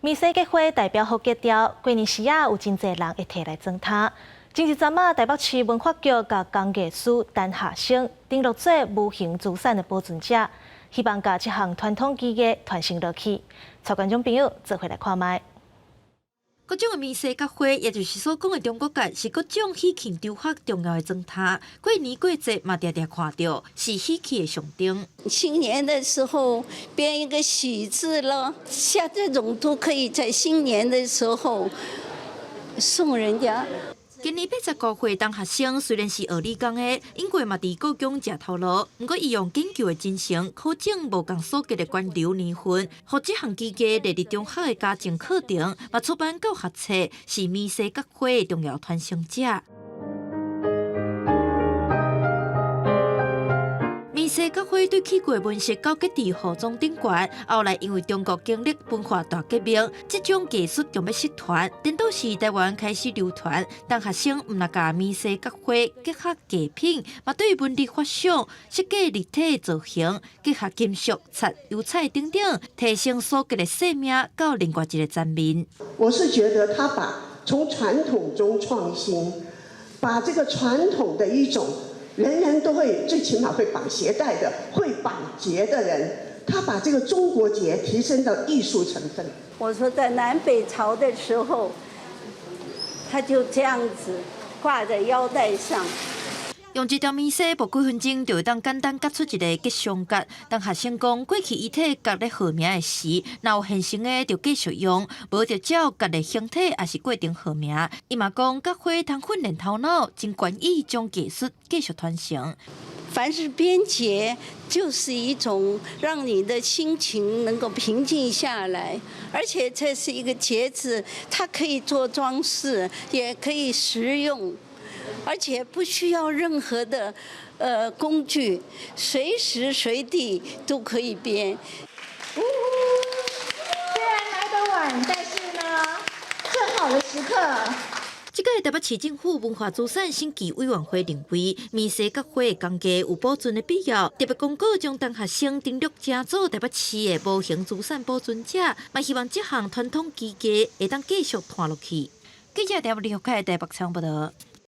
棉紗結花代表好吉兆，過年時仔有真濟人會提來裝奅。前一陣仔，台北市文化局共工藝師陳夏生登錄做無形資產的保存者，希望共這項傳統技藝傳承落去。帶觀眾朋友做伙來看覓。各種的棉紗結花，也就是所講的中國結，是各種喜慶場合重要的裝奅。過年過節嘛，定定看著，是喜氣的象徵。新年的時候編一個喜字咯，像這種都可以在新年的時候送人家。今年85歲陳學生雖然是學理工的，不過嘛佇故宮食頭路。毋過伊用研究的精神，考證無仝所結的源流年份，予這項技藝列入中學的家政課程，嘛出版教學冊，是棉紗結花的重要傳承者。棉紗結花對起過文飾糾結佇雨莊頂懸，後來因為中國經歷文化大革命，這種技術將欲失傳，顛倒是台灣開始流傳。陳學生毋但共棉紗結花結合藝品，嘛對紋理發想，設計立體造型，結合金屬、漆、油彩等等，提升所結的生命到另外一個層面。我是覺得他把從傳統中創新，把這個傳統的一種。人人都會，最起碼會綁鞋帶的，會綁結的人，他把這個中國結提升到藝術成分。我說在南北朝的時候，他就這樣子掛在腰帶上。用一條棉紗，無幾分鐘就會當簡單結出一个吉祥結。陳學生講，過去伊提結咧號名的時，若有現成的就繼續用，無就照結的形體抑是過程號名。伊嘛講，結花通訓練頭腦，真願意將技術繼續傳承。凡是編結，就是一種讓你的心情能夠平靜下來，而且這是一個結子，它可以做裝飾，也可以實用。而且不需要任何的工具，隨時隨地都可以編。雖然來得晚，但是呢，正好的時刻。這屆台北市政府文化資產審議委員會認為，棉紗結花的工藝有保存的必要，特別公告將陳學生登錄成做台北市的無形資產保存者，嘛希望這項傳統技藝會當繼續傳落去。記者台北李玉凱台北採訪報導。